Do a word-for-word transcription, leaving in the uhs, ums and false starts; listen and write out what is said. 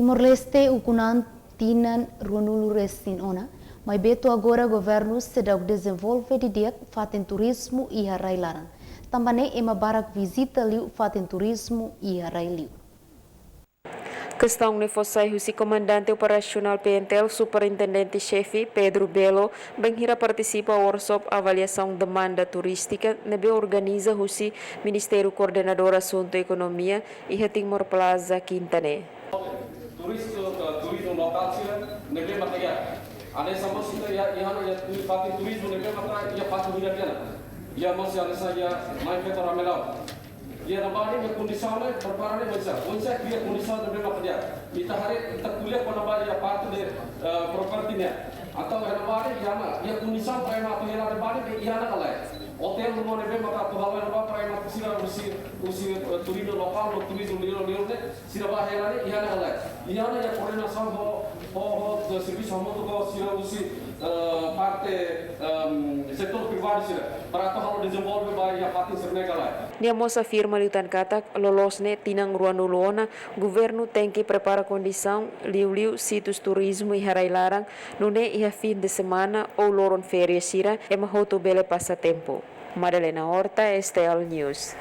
Timor-Leste ukun an tinan ruanulu resin ona, maibé to'o agora governu seidauk dezenvolve didi'ak fatin turizmu iha rai-laran. Tanba ne'e ema barak vizita liu fatin turizmu iha rai-liur. Kestaun ne'e fó sai husi Komandante Operasionál P N T L Superintendente Xefe Pedro Belo, bainhira partisipa workshop avaliasaun demanda turístika ne'ebé organiza husi Ministériu Koordenadór Asuntu Ekonomia iha Timor Plaza, Kinta ne'e. Turizmu, eh, turizmu lokál sira ne'ebé maka iha. Hanesan mós ita iha, iha, iha tu-, fatin turizmu ne'ebé maka iha fatin hirak nian. Iha mós hanesan iha mai feto ramelau. Iha ne'ebá ne'e kondisaun ne'e, prepara ne'e oinsá. Oinsá kria kondisaun ne'ebé maka di'ak. Ita haree, ita ko'alia kona-ba iha parte de, eh, properti nian. Entaun iha ne'ebá ne'e, iha ona, iha kondisaun para ema atu hela ne'ebá ne'e, iha ona ka lae. Otél ruma ne'ebé maka atu halo iha ne'ebá para ema sira husi, husi, eh, turizmu lokál, no turizmu liur-liur ne'e, sira bá hela ne'e, iha ona ka lae. Iha ona iha koordenasaun ho, ho, ho, eh, servisu hamutuk ho sira husi, eh, parte, ehm, setór privadu sira, para atu halo dezenvolve ba iha fatin sira-ne'e ka lae. Nia mós afirma liután katak, loloos ne'e tinan ruanulu ona, governu tenke prepara kondisaun liuliu sítiu turizmu iha rai-laran, nune'e iha fin de semana ou loron férias sira, ema hotu bele pasa tempu. Madalena Horta, S T L News.